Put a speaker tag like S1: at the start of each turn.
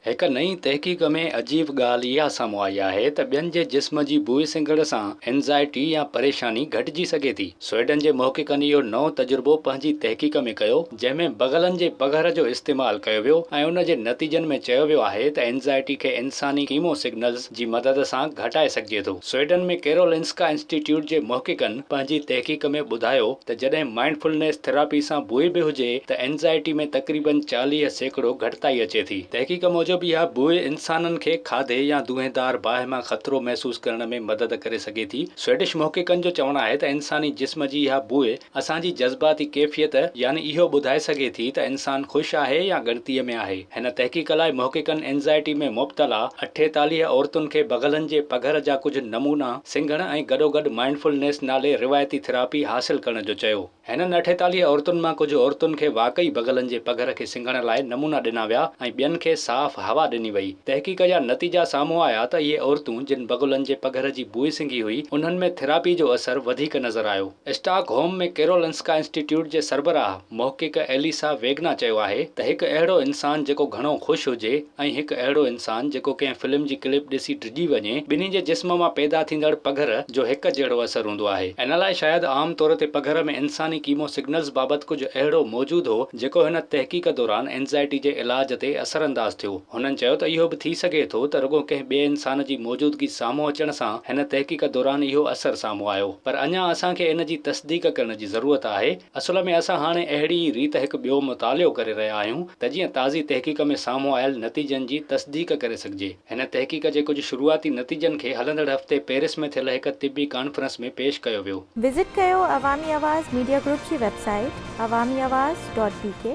S1: هڪ نئين تحقيق ۾ عجيب ڳالهه اها سامهون آئي آهي ته ٻين جي جسم جي بوء سنگهڻ سان اينزائٽي يا پريشاني گهٽجي سگهي ٿي. سوئيڊن جي محققن اهو نئون تجربو پنهنجي تحقيق ۾ ڪيو، جنهن ۾ بغلن جي پگهر جو استعمال ڪيو ويو ۽ ان جي نتيجن ۾ چيو ويو آهي ته اينزائٽي کي انساني ڪيمو سگنلز جي مدد سان گهٽائي سگهجي ٿو. سوئيڊن ۾ ڪيرولنسڪا انسٽيٽيوٽ جي محققن پنهنجي تحقيق ۾ ٻڌايو ته جڏهن مائنڊ فلنيس ٿراپي سان بوء به هجي ته اينزائٽي ۾ تقريبن 40% گهٽتائي اچي ٿي. تحقيق موجب اها بوء انسانن کي کاڌي يا دونهيندار باهه مان خطرو محسوس ڪرڻ ۾ مدد ڪري سگهي ٿي. سوئيڊش محققن جو چوڻ آهي ته انساني جسم جي اها بوء اسان جي جذباتي ڪيفيت يعني اهو ٻڌائي سگهي ٿي ته انسان خوش آهي يا ڳڻتيء ۾ آهي. هن تحقيق لاء محققن اينزائٽي ۾ مبتلا 48 عورتن کي بغلن جي پگهر جا ڪجهه نمونا سنگهڻ ۽ گڏوگڏ مائنڊفلنيس نالي روايتي ٿراپي حاصل ڪرڻ جو چيو. هنن 48 عورتن مان ڪجهه عورتن کي واقعي بغلن جي پگهر کي سنگهڻ لاء نمونا ڏنا ويا ۽ ٻين کي صاف هوا ڏني وئي. تحقيق جا نتيجا سامهون آيا ته اهي عورتون جن بغلن جي پگهر جي بوء سنگهي هئي، انهن ۾ ٿراپي جو اثر وڌيڪ نظر آيو. اسٽاڪ هوم ۾ ڪيرولنسڪا انسٽيٽيوٽ جي سربراهه محقق ايليسا ويگنا چيو آهي ته هڪ اهڙو انسان جيڪو گهڻو خوش هجي ۽ هڪ اهڙو انسان جيڪو ڪنهن فلم جي ڪلپ ڏسي ڊڄي وڃي، ٻنهي جي جسم مان پيدا ٿيندڙ پگهر جو هڪ جهڙو اثر هوندو آهي. ان لاء شايد عام طور تي پگهر ۾ انساني ڪيمو سگنلز بابت ڪجهه اهڙو موجود هو جيڪو هن تحقيق دوران اينزائٽي جي علاج تي اثرانداز ٿيو. هنن چيو ته اهو به ٿي سگهي ٿو ته رڳو ڪنهن ٻئي انسان جي موجودگي سامهون اچڻ سان هن تحقيق دوران اهو اثر سامهون آيو پر اڃا اسان کي ان جي تصديق ڪرڻ جي ضرورت آهي. اصل ۾ اسان هاڻي اهڙي ئي ريت هڪ ٻيو مطالعو ڪري رهيا آهيون ته جيئن تازي تحقيق ۾ سامهون آيل نتيجن جي تصديق ڪري سگهجي. هن تحقيق جي ڪجهه شروعاتي نتيجن کي هلندڙ هفتي پيرس ۾ ٿيل هڪ طبي ڪانفرنس ۾ پيش ڪيو ويو.
S2: وزٽ ڪيو عوامي آواز ميڊيا گروپ جي website Awami Awaz dot B K.